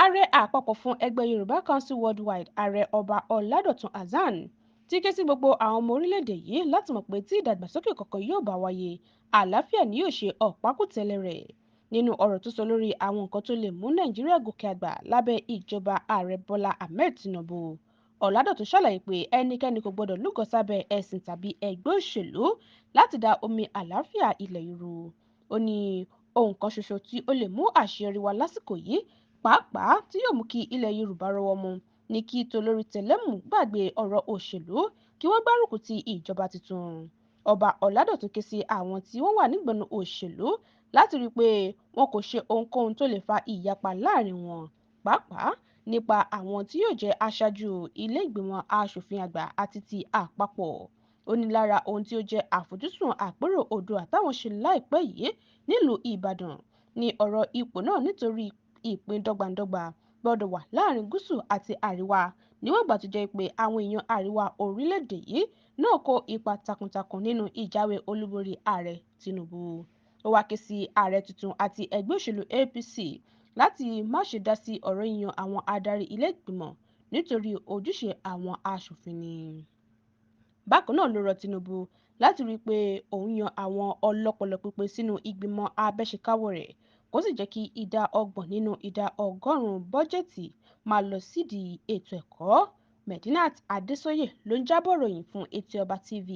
Ààrẹ àpapọ̀ fún ẹgbẹ́ Yorùbá Council Worldwide, Ààrẹ Ọba Ọládọ̀tun Hassan, ti ké sí gbogbo àwọn ọmọ orílẹ̀-èdè yìí láti mọ̀ pé tí ìdàgbàsókè kankan yóò bá wáyé, àlàáfíà ni yóò ṣe ọ̀pákùtẹ̀lẹ̀ rẹ̀. Nínú ọ̀rọ̀ tó sọ lórí àwọn nǹkan tó lè mú Nàìjíríà gòkè àgbà lábẹ́ ìjọba Ààrẹ Bọ́lá Ahmed Tinubu, Ọ̀làdọ̀tun ṣàlàyé pé ẹnikẹ́ni kò gbọdọ̀ lúgọ sábẹ́ ẹ̀sìn tàbí ẹgbẹ́ òṣèlú láti da omi àlàáfíà ilẹ̀ yìí rú. Ó ní ohun kan ṣoṣo tí ó lè mú àṣeyọrí wá lásìkò yìí, pàápàá tí yóò mú kí ilẹ̀ Yorùbá rọ́wọ́ mú, ní kí tolórí tẹlẹ̀mú gbàgbé ọ̀rọ̀ òṣèlú kí wọ́n gbárùkù ti ìjọba tuntun. Ọba Ọ̀làdọ̀tun ké sí àwọn tí wọ́n wà nígbọnnu òṣèlú láti rí i pé wọn kò ṣe ohunkóhun tó lè fa ìyapa láàrin wọn, pàápàá nípa àwọn tí yóò jẹ́ aṣáájú ilé ìgbìmọ̀ aṣòfin àgbà àti ti àpapọ̀. Ó ní lára ohun tí ó jẹ́ àfojúsùn àpérò Oòduà táwọn ṣe láìpẹ́ yìí nílùú Ìbàdàn ní ọ̀rọ̀ ipò náà, nítorí ìpín dọ́gba-n-dọ́gba gbọ́dọ̀ wà láàrin gúúsù àti àríwá níwọ̀n ìgbà tó jẹ́ pé àwọn èèyàn àríwá orílẹ̀-èdè yìí náà kó ipa takuntakun nínú ìjáwé olúborí Ààrẹ Tinubu. Ó wáá ké sí ààrẹ tuntun àti ẹgbẹ́ òṣèlú APC láti má ṣe dá sí ọ̀rọ̀ yíyan àwọn adarí ilé ìgbìmọ̀ nítorí ojúṣe àwọn aṣòfin ni. Bákan náà ló rọ Tinubu láti rí i pé òun yan àwọn ọlọ́pọlọ pípé sínú ìgbìmọ̀ abẹ́ṣekáwọ́ rẹ̀, kó sì jẹ́ kí ìdá 30 nínú ìdá ọgọ́rùn-ún bọ́jẹ̀tì máa lọ sídìí ètò ẹ̀kọ́. Medinat Adesóyè ló ń jábọ̀ ròyìn fún Etí Ọba TV.